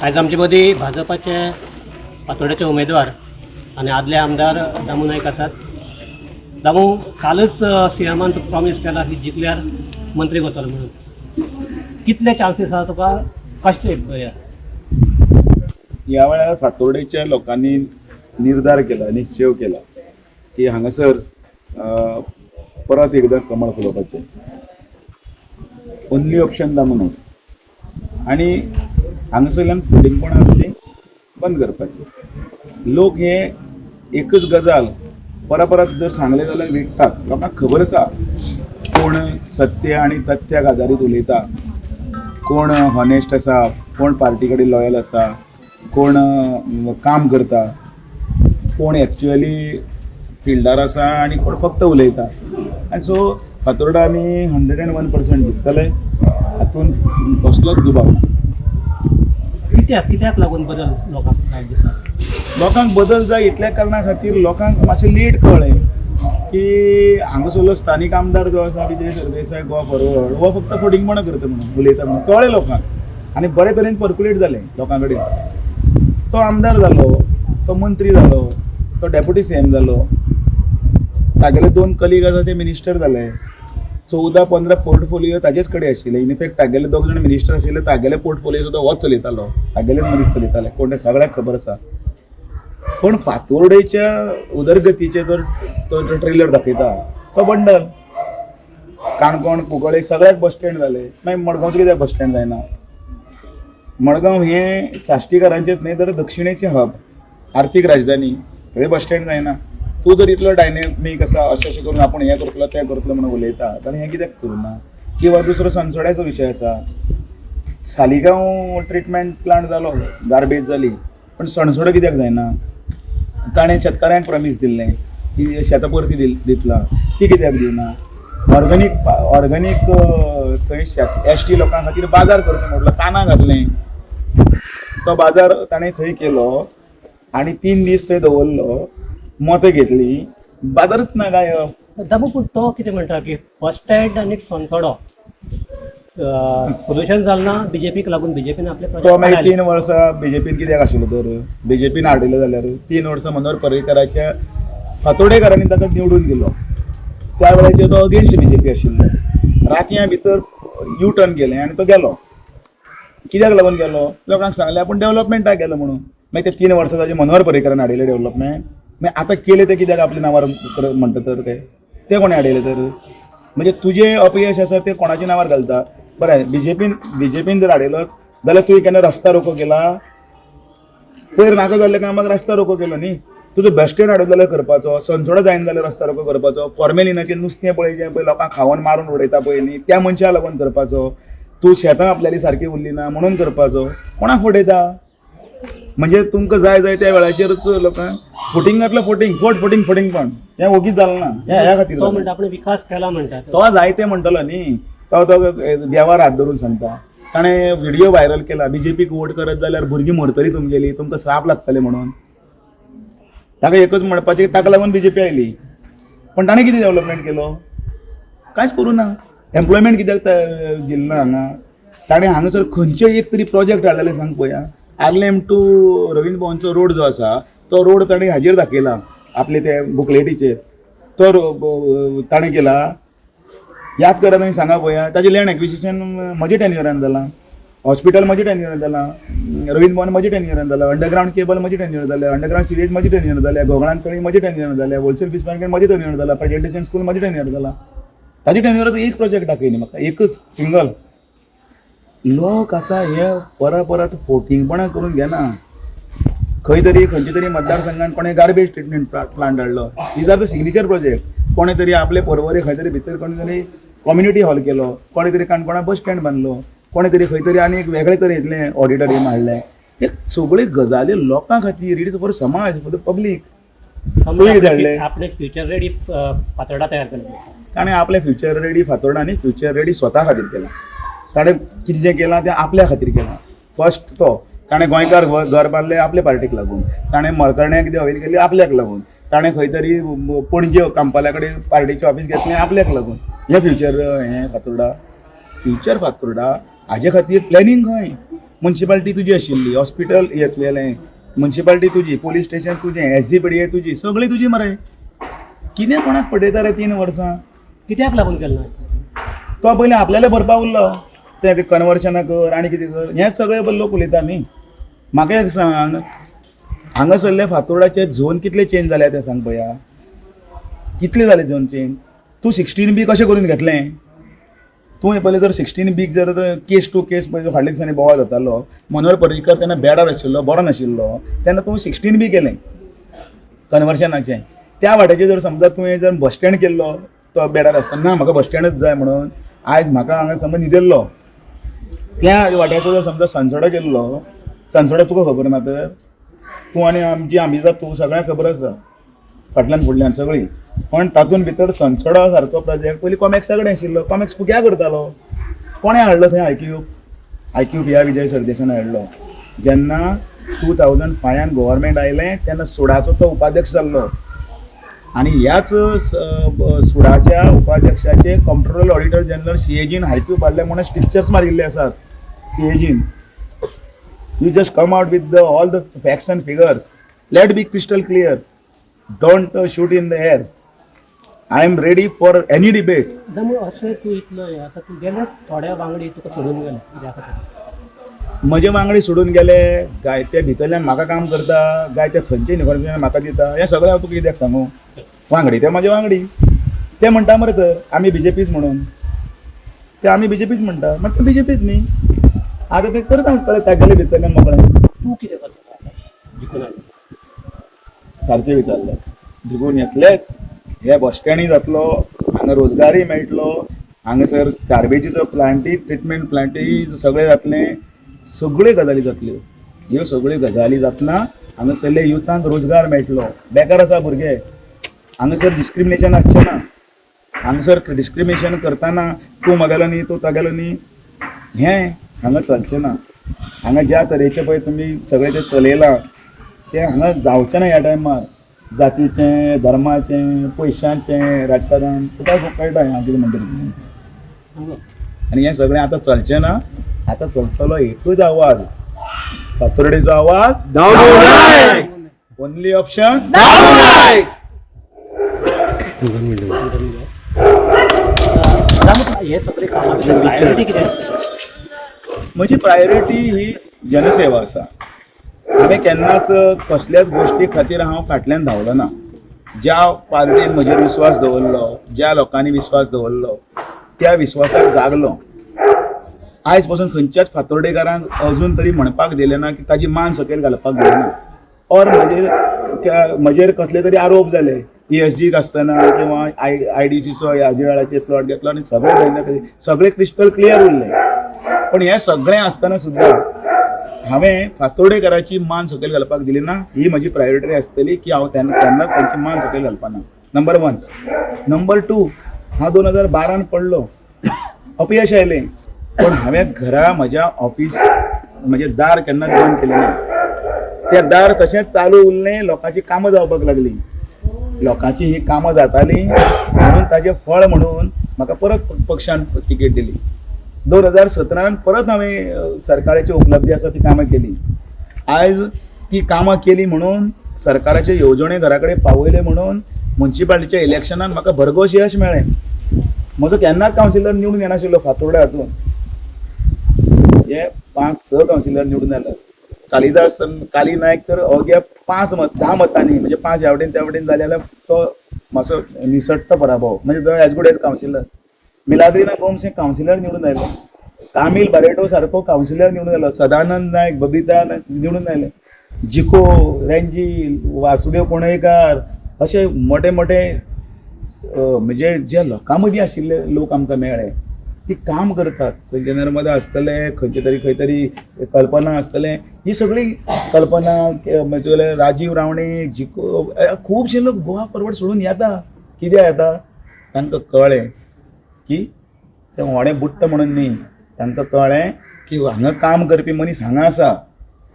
आयज आमचे मदीं भाजपाचे फातोड्याचे उमेदवार आनी आदले आमदार दामू नायक आसात. दामू, कालच सी एमान तुका प्रॉमीस केला की जिखल्यार मंत्री वतलो म्हणून. कितले चान्सीस आसा तुका? कशें पळया? ह्या वेळार फातोर्डेच्या लोकांनी निर्धार केला, निश्चेव केला की हांगासर परत एकदां कमळ फुलोवपाचें. Only option Damu Naik. आनी हांगासरल्यान फुटिंगपणां आसा तीं बंद करपाचें. लोक हे एकच गजाल परत परत जर सांगलें जाल्यार विकतात. लोकांक खबर आसा कोण सत्य आनी तथ्याक आदारीत उलयता, कोण हॉनेस्ट आसा, कोण पार्टी कडेन लॉयल आसा, कोण काम करता, कोण एक्चुअली फिल्डार आसा आनी कोण फक्त उलयता. आनी सो फातोर्डा आमी 101% जिखतले, हातूंत कसलोच दुबाव ना. कित्याक कित्याक लागून बदल लोकांक जाय दिसता? लोकांक बदल जाय इतल्या कारणा खातीर, लोकांक मातशें लेट कळ्ळें की हांगासरलो स्थानीक आमदार जो आसा विजय सरदेसाय, गोवा फॉरवर्ड, हो फक्त फटींगपणां करता म्हणून, उलयता म्हणून कळ्ळें लोकांक आनी बरे तरेन पर्क्युलेट जालें लोकां कडेन. तो आमदार जालो, तो मंत्री जालो, तो डेप्युटी सी एम जालो, तागेले दोन कलीग आसा ते मिनिस्टर जाले. 14-15 पोर्टफोलियो ताजेच कडेन आशिल्ले. इनफेक्ट तागेले दोग जाण मिनिस्टर आशिल्ले, तागेले पोर्टफोलियो सुद्दां होच चलयतालो, तागेलेच मनीस चलयताले, कोण ते सगळ्यांक खबर आसा. पण फातोर्डेच्या उदरगतीचे जर तो जो ट्रेलर दाखयता तो बंडल. काणकोण, कुंकळे सगळ्याक बस स्टँड जाले, मागीर मडगांवचें कित्याक बस स्टँड जायना? मडगांव हें साश्टीकारांचेच न्हय तर दक्षिणेचें हब, आर्थीक राजधानी, थंय बस स्टँड जायना. तूं जर इतलो डायनेमीक आसा, अशें अशें करून आपूण हें करतलो तें करतलो म्हणून उलयता, जाल्यार हें कित्याक करूं ना? किंवा दुसरो सनसोड्याचो विशय आसा. सालिगांव ट्रिटमेंट प्लांट जालो, गार्बेज जाली, पण सणसोडो कित्याक जायना? ताणें शेतकाऱ्यांक प्रॉमीस दिल्लें की शेतां परती दितला, ती कित्याक दिवना? ऑर्गेनीक ऑर्गेनीक थंय शेत एस टी लोकां खातीर बाजार करता म्हटलो, काना घातलें. तो बाजार ताणें थंय केलो आनी 3 दीस थंय दवरलो, मतां घेतली, बाजारूच ना गायब. दामू, पूण तो कितें म्हणटा की बस स्टँड आनी सोनसोडो सोल्युशन जालें ना बीजेपीक लागून, बीजेपीन आपले तो project मागीर काडले. 3 वर्सां बीजेपीन कित्याक आशिल्लो तर? बीजेपीन हाडिल्लो जाल्यार 3 वर्सां मनोहर पर्रीकराच्या फातोडेकारांनी ताका निवडून दिलो. त्या वेळाचेर तो अगेन्स्ट बीजेपी आशिल्लो. रातयां भितर यू टर्न केलें आनी तो गेलो. कित्याक लागून गेलो? लोकांक सांगलें आपूण डेव्हलपमेंटाक गेलो म्हणून. मागीर ते 3 वर्सां ताजे मनोहर पर्रीकरान हाडिल्लें डेव्हलपमेंट मागीर आतां केलें तें कित्याक आपल्या नांवार म्हणटा तर ते ते कोणें हाडिल्लें तर? म्हणजे तुजें अपयश आसा तें कोणाच्या नांवार घालता? बरें, बीजेपीन जर हाडिल्लो जाल्यार तुवें केन्ना रस्ता रोको केला? पयर नाका जाल्ल्या कामाक रस्ता रोको केलो न्ही. तुजो बस स्टँड हाडलो जाल्यार करपाचो, सनसोडो जायना जाल्यार रस्ता रोको करपाचो, फॉर्मेलिनाचें नुस्तें पळय जें पळय लोकांक खावन मारून उडयता पळय न्ही, त्या मनशा लागून करपाचो. तूं शेतां आपल्याली सारकी उरली ना म्हणून करपाचो. कोणाक फटयता? म्हणजे तुमकां जाय जाय त्या वेळाचेरच लोकांक फुटींग घातलं, फुटींग फट फुटींग फुटींग, पण हें ओगीच जालें ना, हें ह्या खातीर तो जालें. म्हणटा आपण विकास केला म्हणटा. तो जायते म्हणटलो न्ही, तो तो देवार हात धरून सांगता. ताणें व्हिडिओ व्हायरल केला, बीजेपीक वोट करत जाल्यार भुरगीं मरतली तुमगेली, तुमकां श्राप लागतले म्हणून. ताका एकच म्हणपाचें, ताका लागून बीजेपी आयली, पण ताणें कितें डेव्हलपमेंट केलो? कांयच करूं ना. एम्प्लॉयमेंट कित्याक दिलें ना हांगा ताणें? हांगासर खंयचे एक तरी प्रोजेक्ट हाडलेले सांग पळया. आर्लेम टू रवींद्र भवनचो रोड जो आसा तो रोड ताणें हाजेर दाखयला, आपले ते बुकलेटीचेर. तो ताणें केला, याद करात आनी सांगा पळया. ताजें लँड एक्विजिशन म्हज्या टेन्युअरान जालां, हॉस्पिटल म्हज्या टेन्युअरान जालां, रवींद्र भवन म्हज्या टेन्युअरान जालां, अंडरग्रावंड केबल म्हज्या टेन्युअर जालें, अंडरग्रावंड सिवेज म्हज्या टेन्युअर जालें, घोगळान तळी म्हज्या टेन्युअर जालें, होलसेल फीश मार्केट म्हज्या टेन्युअर जालां, प्रेजेंटेशन स्कूल म्हज्या टेन्युअर जालां. ताज्या टेन्युअराचो एक प्रोजेक्ट दाखय न्ही म्हाका, एकच सिंगल. लोक आसा हे परत परत फोटिंगपणां करून घेना. खंय तरी खंयच्या तरी मतदारसंघात कोणें गार्बेज ट्रिटमेंट प्लांट हाडलो, these are the signature project. कोणें तरी आपले परवरे खंय तरी भितर कोणी तरी कम्युनिटी हॉल केलो, कोणें तरी काणकोणा बस स्टँड बांदलो, कोणें तरी खंय तरी आनी एक वेगळे तरेतलें ऑडिटोरियम हाडलें. हे सगळे गजाली लोकां खातीर, it is for समाज, फॉर the public. तुवें कितें हाडलें? आपणे फ्युचर रेडी फातोर्डा तयार केलें. ताणें आपलें फ्युचर रेडी फातोर्डा आनी फ्युचर रेडी स्वता खातीर केलां. ताणें कितें जें केलां तें आपल्या खातीर केलां. फर्स्ट तो ताणें गोंयकार घर बांदलें आपले पार्टीक लागून, ताणें मळकर्ण्या कितें हवेली केली आपल्याक लागून, ताणें खंय तरी पणजे कांपाल्या कडेन पार्टीचें ऑफीस घेतलें आपल्याक लागून. हें फ्युचर, हें फातोर्डा फ्युचर फातोर्डा हाजे खातीर प्लॅनिंग खंय? मुन्सिपाल्टी तुजी आशिल्ली, हॉस्पिटल येतलेलें मुन्सिपाल्टी तुजी, पोलीस स्टेशन तुजें, एस जी पी डी तुजी, सगळी तुजी मरे. कितें कोणाक पटयता रे 3 वर्सां? कित्याक लागून केलें ना? तो पयलीं आपल्याले भरपा उरलो, तें कन्वर्शनां कर आनी कितें कर, हें सगळें लोक उलयता न्ही. म्हाका एक सांग, हांगासरले फातोर्डाचे झोन कितले चेंज जाल्या ते सांग पळया, कितले जाले झोन चेंज? तूं 16 बी कशें करून घेतलें? तूं पयलें जर 16 बीक जर केस टू केस पळय फाटल्या दिसांनी बोवाळ जातालो, मनोहर पर्रीकर तेन्ना बेडार आशिल्लो, बरो नाशिल्लो, तेन्ना तूं 16 बी केलें कन्वर्शनाचें. त्या वाट्याचेर जर समजा तुवें जर बस स्टँड केल्लो, तो बेडार आसतना ना म्हाका बस स्टँडच जाय म्हणून आयज म्हाका हांगा समज न्हिदेल्लो, त्या वाट्याचो जर समजा सनसडो केल्लो, सनसडो तुका खबर ना तर तूं आनी आमची आमिजात तूं सगळ्यांक खबर आसा, फाटल्यान फुडल्यान सगळीं. पण तातूंत भितर सनसडो सारको प्रोजेक्ट पयलीं कॉमॅक्सा कडेन आशिल्लो, कॉमॅक्स फुक्या करतालो. कोणें हाडलो थंय आयक्यूब? आयक्यूब ह्या विजय सरदेसान हाडलो. जेन्ना 2005 गव्हर्मेंट आयलें तेन्ना सुडाचो तो उपाध्यक्ष जाल्लो आनी ह्याच सुडाच्या उपाध्यक्षाचे कंट्रोलर ऑडिटर जनरल सीएजीन आयक्यूब हाडले म्हणून स्ट्रिक्चर्स मारिल्ले आसात सीएजीन. You just come out with the all the facts and figures. Let be crystal clear. Don't shoot in the air. I am ready for any debate. Damu, अशें तूं इतलो हें आसा, तूं गेले थोड्या वांगडी तुका सोडून गेले कित्या खातीर? म्हजे वांगडी सोडून गेले काय ते भितरल्यान म्हाका काम करता काय ते थंयचे इन्फॉर्मेशन म्हाका दिता, हें सगळें हांव तुका कित्याक सांगू? वांगडी ते म्हजे वांगडी, ते म्हणटा मरे तर आमी बीजेपीच म्हणून, ते आमी बीजेपीच म्हणटा, मागीर ते बीजेपीच न्ही. आतां ते करता आसतले तागेले भितरल्यान मोकळे. तूं कितें करता आतां जिखून आयलो? सारकें विचारलें. जिखून येतलेच, हे बस स्टँडूय जातलो, हांगा रोजगारूय मेळटलो, हांगासर गार्बेजीचो प्लांटय, ट्रिटमेंट प्लांटय सगळें जातलें, सगळ्यो गजाली जातल्यो. ह्यो सगळ्यो गजाली जातना हांगासरले युथांक रोजगार मेळटलो. बेकार आसा भुरगे, हांगासर डिस्क्रिमिनेशन आसचें ना. हांगासर डिस्क्रिमिनेशन करतना तूं म्हगेलो न्ही, तूं तागेलो न्ही, हें हांगा चलचें ना. हांगा ज्या तरेचें पळय तुमी सगळें तें चलयलां तें हांगा जावचें ना ह्या टायमार. जातीचें, धर्माचें, पयशांचें राजकारण तुका खूब कळटा हांव कितें म्हणटा तें. आनी हें सगळें आतां चलचें ना. आतां चलतलो एकूच आवाज, फातोर्डेचो आवाज, ओनली ऑप्शन. दामू, हे सगळे कामां प्रायोरिटी कितें आसता? म्हजी प्रायोरिटी ही जनसेवा आसा. हांवें केन्नाच कसल्याच गोश्टी खातीर हांव फाटल्यान धांवलो ना. ज्या पार्टीन म्हजेर विस्वास दवरलो, ज्या लोकांनी विस्वास दवरलो, त्या विस्वासाक जागलो. आयज पासून खंयच्याच फातोर्डेकारांक अजून तरी म्हणपाक दिलें ना की ताजी मान सकयल घालपाक दिलें ना. ऑर म्हजेर कसले तरी आरोप जाले ESG आसतना किंवा IDCचो ह्या वेळाचेर प्लॉट घेतलो आनी सगळें सगळें क्रिस्टल क्लियर उरलें. पण हें सगळें आसतना सुद्दां हांवें फातोर्डेकाराची मान सकयल घालपाक दिली ना. ही म्हजी प्रायोरिटी आसतली की हांव केन्नाच तांची मान सकयल घालपाना. नंबर 1. नंबर 2, हांव 2012 पडलो, अपयश आयलें, पण हांवें घरा म्हज्या ऑफिस म्हजें दार केन्नाच बंद केलें ना. तें दार तशेंच चालू उरलें, लोकांची कामां जावपाक लागलीं, लोकांची ही कामां जातालीं म्हणून ताजें फळ म्हणून म्हाका परत पक्षान तिकेट दिली. 2017 परत हांवें सरकाराची उपलब्धी आसा ती कामां केली. आयज ती कामां केली म्हणून सरकाराच्यो येवजण्यो घरा कडेन पावयल्यो म्हणून मुन्सिपालिटीच्या इलेक्शनान म्हाका भरघोस यश मेळ्ळें. म्हजो केन्नाच कावन्सिलर निवडून येनाशिल्लो फातोर्डा हातून, हे 5-6 कावन्सिलर निवडून आयले. कालिदास काली नायक तर अवघ्या 5 मत 10 मतांनी, म्हणजे 5 ह्या वटेन त्या वटेन जाले जाल्यार तो मातसो निसट्टो पराभव, म्हणजे तो as good as councillor. Milagrina Gomes हे कावन्सिलर निवडून आयले, कामील बारेटो सारको कावन्सिलर निवडून आयलो, सदानंद नायक, बबिता नायक निवडून आयले, जिको रेंजील, वासुदेव कोणयकार, अशे मोठे मोठे म्हणजे जे लोकां मदीं आशिल्ले लोक आमकां मेळ्ळे, ती काम करतात. खंयचे नर्मदा आसतले, खंयचे तरी खंय तरी कल्पना आसतलें, ही सगळी कल्पना म्हणजे राजीव रावणे, जिको, खुबशे लोक गोवा फॉरवर्ड सोडून येता. कित्याक येता? तांकां कळ्ळें की तें व्हडें बुडटा म्हणून न्ही, तांकां कळ्ळें की हांगा काम करपी मनीस हांगा आसा,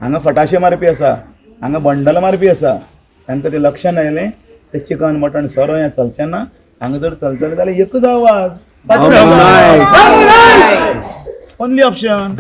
हांगा फटाशे मारपी आसा, हांगा बंडलां मारपी आसा. तांकां तें लक्षान आयलें, तें चिकन मटण सोरो हें चलचें ना. हांगा जर चलतलें जाल्यार एकूच आवाज, ओनली ऑप्शन.